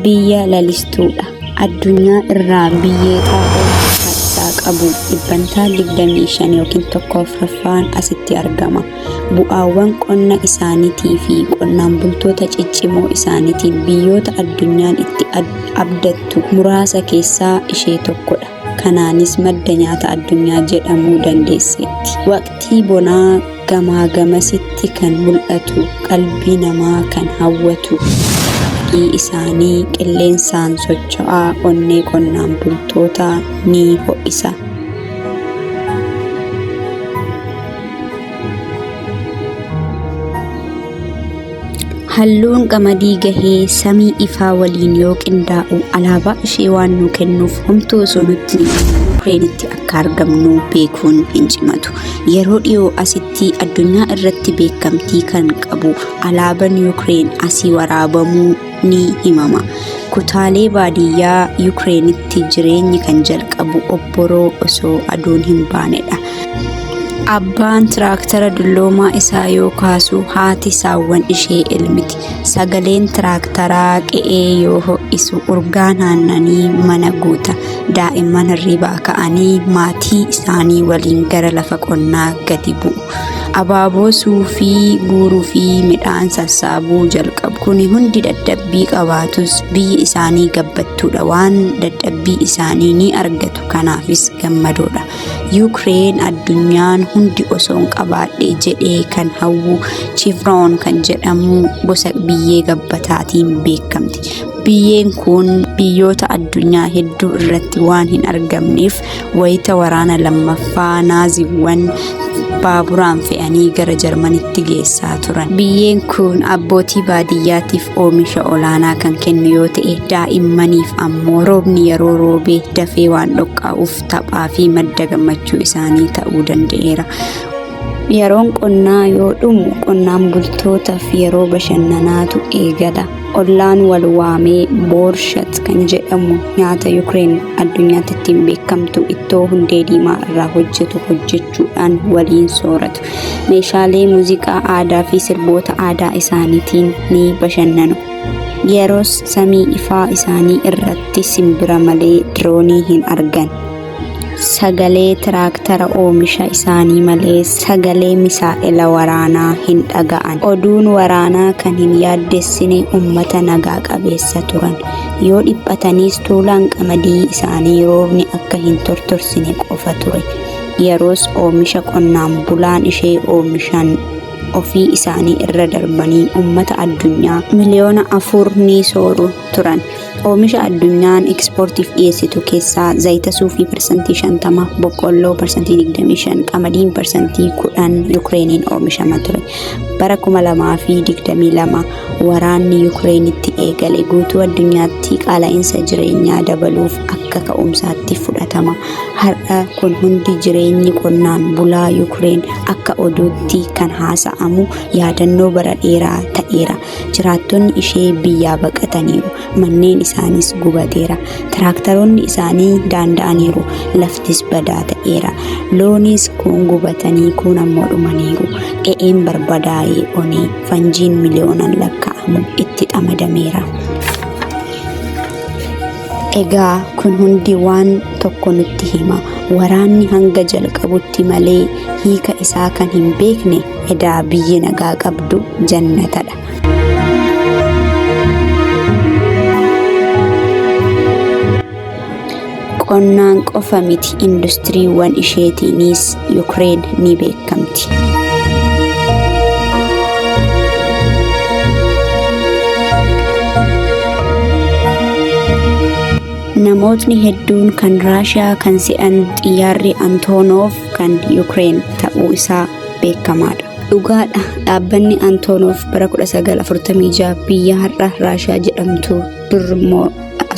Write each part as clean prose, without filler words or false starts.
Biyya lalistuudha. Addunyaa irraa biyyee xaa'oo harka isaa qabu dhibbantaa 25 yookiin tokko afuraffaan asitti argama. Bu'aawwan qonna isaaniitii fi qonnaan bultoota ciccimoo isaaniitiin biyyoota addunyaan itti abdattu muraasa keessaa ishee tokkodha. Kanaanis madda nyaata addunyaa jedhamuu dandeesseetti. Waqtii bonaa gamaa gamasitti kan mul'atu, qalbii namaa kan hawwatu qamadii isaanii qilleensaan socho'aa onnee qonnaan bultootaa ni ho'isa. Halluun qamadii gahee samii ifaa waliin yoo qindaa'u alaabaa ishee waan nu kennuuf homtuu osoo nutti hin himin Yukireenitti akka argamnu beekuun hin cimatu. Yeroo dhiyoo asitti addunyaa irratti beekamtii kan qabu alaaban Yukireen asii waraabamuu ni himama. Kutaalee baadiyyaa Yukireenitti jireenyi kan jalqabu obboroo osoo aduun hin baanedha. Abbaan tiraaktara dulloomaa isaa yoo kaasu haati saawwan ishee elmiti. Sagaleen tiraaktaraa qe'ee yoo ho'isu urgaan aannanii mana guuta. Daa'imman hirribaa ka'anii maatii isaanii waliin gara lafa qonnaa gadi bu'u. Abaaboo suufii guuruu fi midhaan sassaabuu jalqabu. Kuni hundi dadhabbii qabaatus biyyi isaanii gabbattuudha waan dadhabbii isaanii ni argatu kanaafis gammadoodha. Yuukireen addunyaan hundi osoon qabaadhe jedhee kan hawwu Chivroon kan jedhamu gosa biyyee gabbataatiin beekamti. Biyyeen kun biyyoota addunyaa hedduu irratti waan hin argamneef wayita waraana lammaffaa naaziiwwan baaburaan fe'anii gara Jarmanitti geessaa turan. Biyyeen kun abbootii baadiyyaatiif oomisha olaanaa kan kennu yoo ta'e daa'immaniif ammoo roobni yeroo roobe dafee waan dhoqqaa'uuf taphaa fi madda gammachuu isaanii ta'uu danda'eera. Yeroon qonnaa yoo dhumu qonnaan bultootaaf yeroo bashannanaatu eegala. Ollaan wal waamee boorshat kan jedhamu nyaata Yukireen addunyaatti ittiin beekamtu ittoo hundee diimaa irraa hojjetu hojjechuudhaan waliin sooratu. Meeshaalee muuziqaa aadaa fi sirboota aadaa isaaniitiin ni bashannanu. Yeroos samii ifaa isaanii irratti simbira malee diroonii hin argan. Sagalee tiraaktara oomisha isaanii malee sagalee misaa'ela waraanaa hin dhaga'an. Oduun waraanaa kan hin yaaddessine ummata nagaa qabeessa turan. Yoo dhiphataniis tuulaan qamadii isaanii roobni akka hin tortorsine qofa ture. Yeroos oomisha qonnaan bulaan ishee oomishan ofii isaanii irra darbanii ummata addunyaa miliyoona 4 ni sooru turan. Oomisha addunyaan ekspoortiif dhiyeessitu keessaa zayita suufii parsantii 50, boqqolloo parsantii 25, qamadiin parsantii 10 Yukireeniin oomishama ture. Bara 2022 waraanni Yukireenitti eegale guutuu addunyaatti qaala'insa jireenyaa dabaluuf akka ka'umsaatti fudhatama. Har'a kun hundi jireenyi qonnaan bulaa Yukireen akka oduutti kan haasa'amu yaadannoo bara dheeraa ta'eera. Jiraattonni ishee biyyaa baqataniiru, manneen isaaniis gubateera. Tiraaktaroonni isaanii daanda'aniiru, laftis badaa ta'eera. Loonis kuun gubatanii kuun ammoo dhumaniiru. Qe'een barbadaa'ee onee fanjiin miliyoonaan lakkaa'amu itti xamadameera. Egaa kun hundi waan tokko nutti hima. Waraanni hanga jalqabutti malee hiika isaa kan hin beekne edaa biyyi nagaa qabdu jannatadha. Qonnaan qofa miti industiriiwwan isheetiinis Yukireen ni beekamti. Namootni hedduun kan Raashiyaa kan se'an xiyyaarri Antoonoof kan Yukireen ta'uu isaa beekamaadha. Dhugaadha, dhaabbanni Antoonoof bara 1946 biyya har'a Raashiyaa jedhamtu dur immoo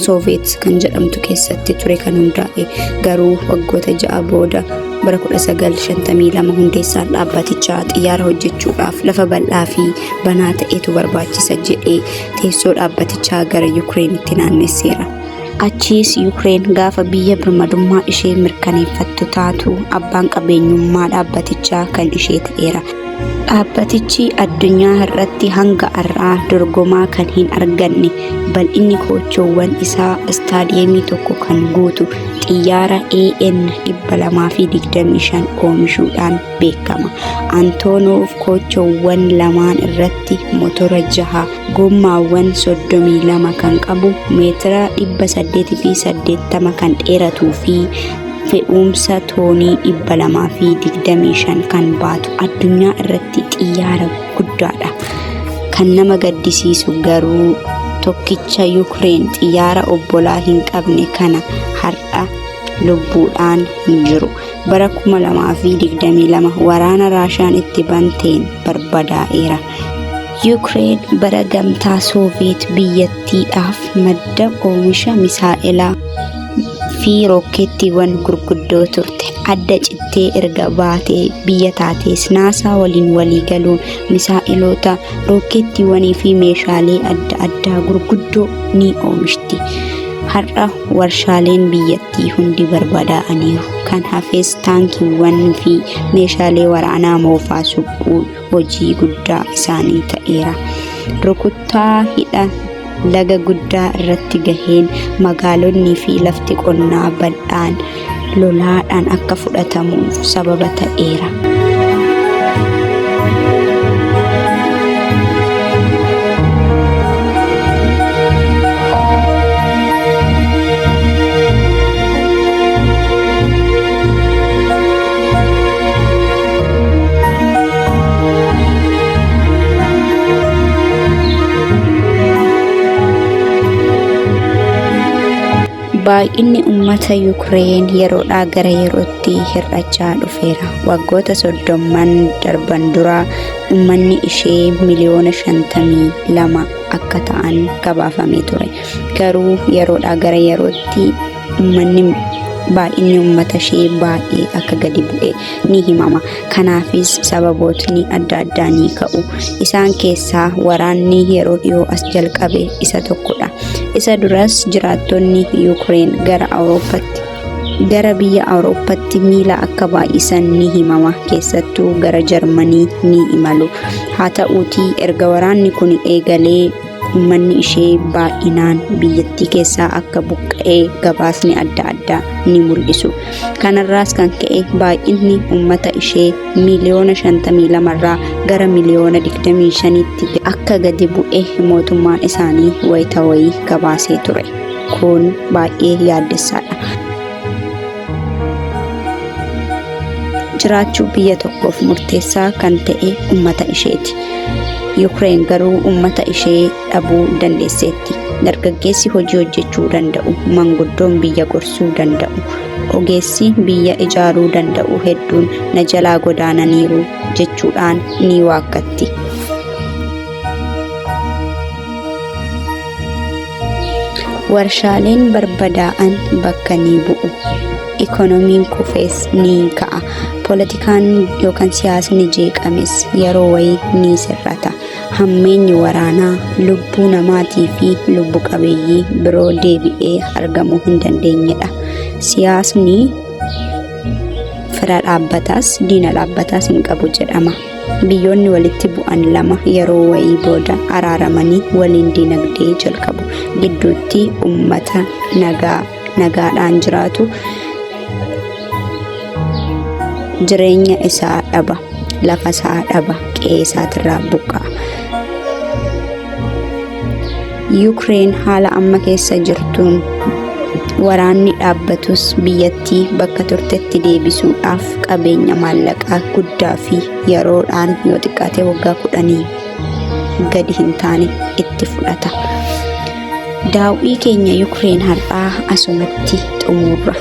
Sooviyeet kan jedhamtu keessatti ture kan hundaa'e garuu waggoota 6 booda bara 1952 hundeessaan dhaabbatichaa xiyyaara hojjechuudhaaf lafa bal'aa fi banaa ta'etu barbaachisa jedhee teessoo dhaabbatichaa gara Yukireenitti naannesseera. Achiis Yukireen gaafa biyya birmadummaa ishee mirkaneeffattu taatu abbaan qabeenyummaa dhaabbatichaa kan ishee ta'eera. Dhaabbatichi addunyaa irratti hanga har'aa dorgomaa kan hin arganne bal'inni koochoowwan isaa istaadiyeemii tokko kan guutu xiyyaara AN 225 oomishuudhaan beekama. Antoonoof koochoowwan lamaan irratti motora jaha gommaawwan 32 kan qabu meetira 880 kan dheeratuu fi fe'umsa toonii 225 kan baatu addunyaa irratti xiyyaara guddaadha. Kan nama gaddisiisu garuu tokkicha Yukreen xiyyaara obbolaa hin qabne kana har'a lubbuudhaan hin jiru. Bara 2022 waraana Raashaan itti banteen barbadaa'eera. Yukreen bara gamtaa Sooviyeet biyyattiidhaaf madda oomisha misaa'elaa fi rookkeettiiwwan gurguddoo turte. Adda cittee erga baatee biyya taatees naasaa waliin walii galuun misaa'eloota, rookkeettiiwwanii fi meeshaalee adda addaa gurguddoo ni oomishti. Har'a warshaaleen biyyattii hundi barbadaa'aniiru. Kan hafes taankiiwwan fi meeshaalee waraanaa moofaa suphuun hojii guddaa isaanii ta'eera. Rukuttaa hidha laga guddaa irratti gaheen magaalonni fi lafti qonnaa bal'aan lolaadhaan akka fudhatamuuf sababa ta'eera. Baay'inni uummata Yuukireen yeroodhaa gara yerootti hir'achaa dhufeera. Waggoota soddomman darban dura uummanni ishee miliyoona 52 akka ta'an gabaafamee ture. Garuu yeroodhaa gara yerootti uummanni baay'inni uummata ishee baay'ee akka gadi bu'e ni himama. Kanaafis sababootni adda addaa ni ka'u. Isaan keessaa waraanni yeroo dhiyoo as jalqabe isa tokkodha. Isa duras jiraattonni Yuukireen gara Awurooppaatti gara biyya Awurooppaatti miila akka baay'isan ni himama. Keessattuu gara Jarmanii ni imalu. Haa ta'uutii erga waraanni kun eegalee uummanni ishee baay'inaan biyyattii keessaa akka buqqa'ee gabaasni adda addaa ni mul'isu. Kanarraas kan ka'e baay'inni uummata ishee miliyoona 52 irraa gara miliyoona 25tti akka gadi bu'e mootummaan isaanii wayita wayii gabaasee ture. Kun baay'ee yaaddessaadha. Jiraachuu biyya tokkoof murteessaa kan ta'e uummata isheeti. Yuukireen garuu uummata ishee dhabuu dandeesseetti. Dargaggeessi hojii hojjechuu danda'u, manguddoon biyya gorsuu danda'u, ogeessi biyya ijaaruu danda'u hedduun na jalaa godaananiiru jechuudhaan ni waakkatti. Warshaaleen barbadaa'an bakka ni bu'u. Ikonomiin kufes ni ka'a. Poolitikaan yookaan siyaasni jeeqames yeroo wayii ni sirrata. Hammeenyi waraanaa lubbuu namaatii fi lubbu qabeeyyii biroo deebi'ee argamuu hin dandeenyedha. Siyaasni fira dhaabbataas diina dhaabbataas hin qabu jedhama. Biyyoonni walitti bu'an lama yeroo wayii booda araaramanii waliin dinagdee jalqabu. Gidduutti uummata nagaa nagaadhaan jiraatu jireenya isaa dhaba, lafa isaa dhaba, qe'ee isaatirraa buqqa'a. Yuukireen haala amma keessa jirtuun waraanni dhaabbatus biyyattii bakka turtetti deebisuudhaaf qabeenya maallaqaa guddaa fi yeroodhaan yoo xiqqaate waggaa 10 gadi hin taane itti fudhata. Daawwii keenya Yuukireen har'aa asumatti xumurra.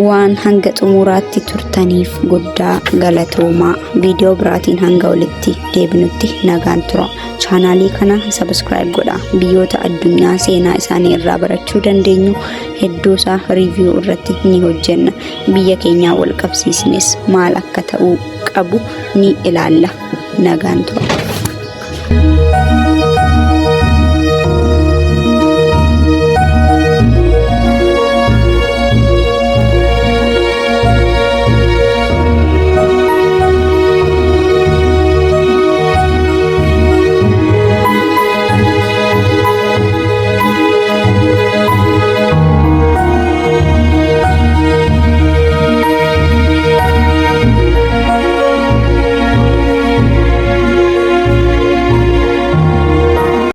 Waan hanga xumuraatti turtaniif guddaa galatoomaa. Viidiyoo biraatiin hanga walitti deebinutti nagaan tura. Chaanaalii kana sabiskiraayib godha. Biyyoota addunyaa seenaa isaanii irraa barachuu dandeenyu hedduusaa riiviyuu irratti ni hojjenna. Biyya keenyaa wal qabsiisnes maal akka ta'uu qabu ni ilaalla. Nagaan tura.